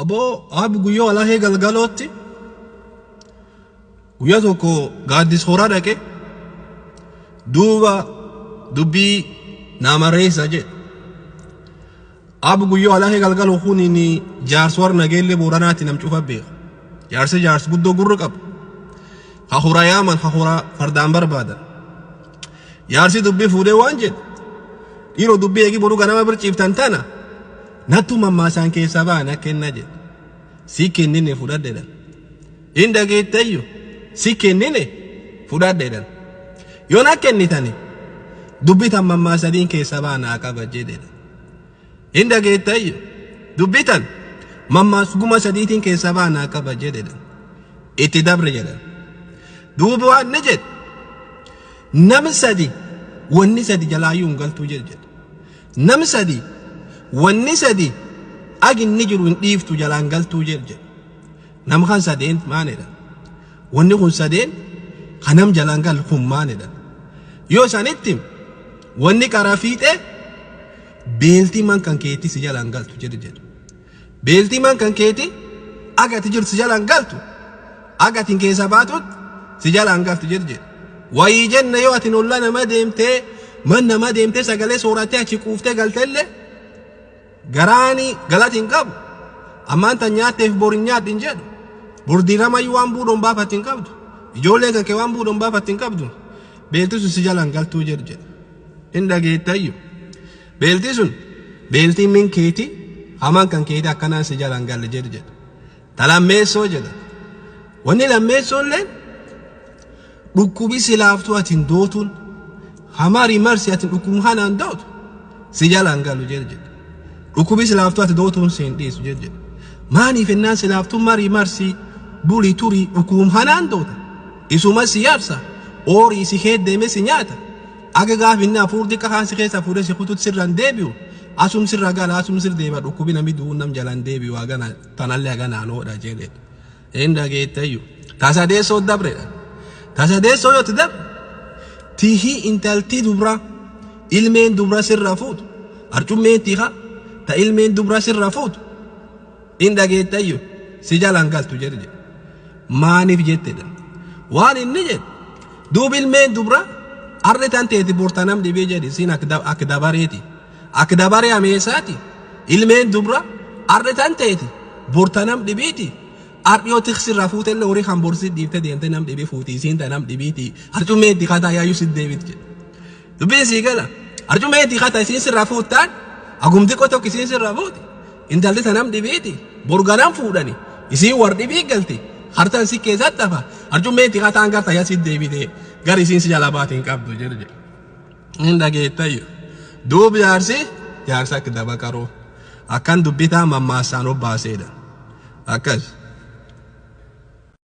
Aboo aabi guyyoo alahee galgalootti guyyaa tokko gaaddis horaa dhaqe duuba dubbii naamareessa jedhe. Aabi guyyoo alahee galgaloo kuniin jaarsi warra nageellee booranaatti nam cufa beeka. Jaarsi jaarsi guddoo gurra qabu. Ka hora yaaman ka hora fardaan barbaadan. Jaarsi dubbii fuudhee waan jedhe dhiiroo dubbii eegi boruu ganama birciiftan tana nattu mammaasaan keessaa ba'an akka kenna jedhe. Si kennine fudhadhe jedhan. Hin dhageettayyu si kennine fudhadhe jedhan. Yoo na kennitani dubbii tan mammaasadiin keessaa ba'an haa qaba jedhe. Hin dhageettayyu dubbii tan mammaas guma sadiitiin keessaa ba'an haa qaba jedhe. Itti dabre jedhan. Duuba waan ni jedhe namni sadi wanni sadi jalaayyuu hin galtuu jedhe. Namni sadi wanni sadi agi inni jiru hin dhiiftu jalaan galtuu jedhe. Nama kan sadeen maalidha? Wanni kun sadeen kanam jalaan galu kun maalidha? Yoo isaanitti wanni karaa fiixee beeltii man kan keetii si jalaan galtu jedhe jedhe. Beeltii man kan keetii aga ati jirtu si jalaan galtu aga ati keessa baatutti si jalaan galtu jedhe jedhe. Wayii jenna yoo ati ollaa nama deemtee man nama deemtee sagalee soorattee achi quuftee galtellee garaani galati hin qabu. Ammaan tan nyaatteef bor hin nyaadhu hin jedhu. Bor diiramayyuu waan buudhoon baafatti hin qabdu. Ijoolleen kan kee waan buudhoon baafatti hin qabdu. Beelti sun si jalaan galtuu jedhu jedhe. Hin dhageettayyu. Beelti sun beeltiin min keeti hamaan kan keeti akkanaan si jalaan galle jedhu jedhe. Ta lammeessoo jedha. Wanni lammeessoo illee dhukkubi si laaftuu ati hin dootuun hamarii marsi ati dhukkubum kanaan dootu si jalaan galu jedhu jedhe. Dhukkubi si laaftuu ati dootuun si hin dhiisu jedhu jedhe. Maaniif ennaan si laaftuu marii marsi bulii turii dhukkubum kanaan doota. Isuma si yaabsa oorii si heeddeeme si nyaata. Aga gaaf inni hafuur xiqqa kaan si keessa fuudhee si kututti sirra hin deebi'u. Asum sirra gala asum sirra deema dhukkubi namni du'uun nam jalaan deebi'u hagana tanallee haganaan oodha jedhe. Hin dhageettayyu. Tasadeessoo dabredha. Tasadeessoo yoo ti dabre tihii intalti dubra ilmeen dubra sirra fuutu arcummeen tiha ta ilmeen dubra sirra fuutu hin dhageettayyu si jalaan galtu jedhe jedhe. Maaniif jettedha. Waan inni jedhe duuba ilmeen dubra arri tan teeti bortanam dhibee jedhe siin akka dabareeti. Akka dabaree ameessaati ilmeen dubra arri tan teeti bortanam dhibiiti. Ardhiyoo tiksirraa fuutellee horii kan borsi dhiiftee deemtee nam dhibii fuuti isiin ta nam dhibiiti arcummeen itti kataa yaayyuu si deebit jedhe. Dubbiin sii gala arcummeen itti kataa isiin sirraa fuuttaan agum xiqqoo tokko isiin sirraa fuuti intalli ta nam dhibiiti borganam fuudhani isiin war dhibii galti hartan si keessatti hafa arcummeen itti kataan garta yaa si deebite gar isiin si jalaa baate hin qabdu jedhe jedhe. Hin dhageettayyu. Duub jaarsi jaarsa akka daba qaroo akkan dubbitaa mammaasaan obbaaseedha. Akkas.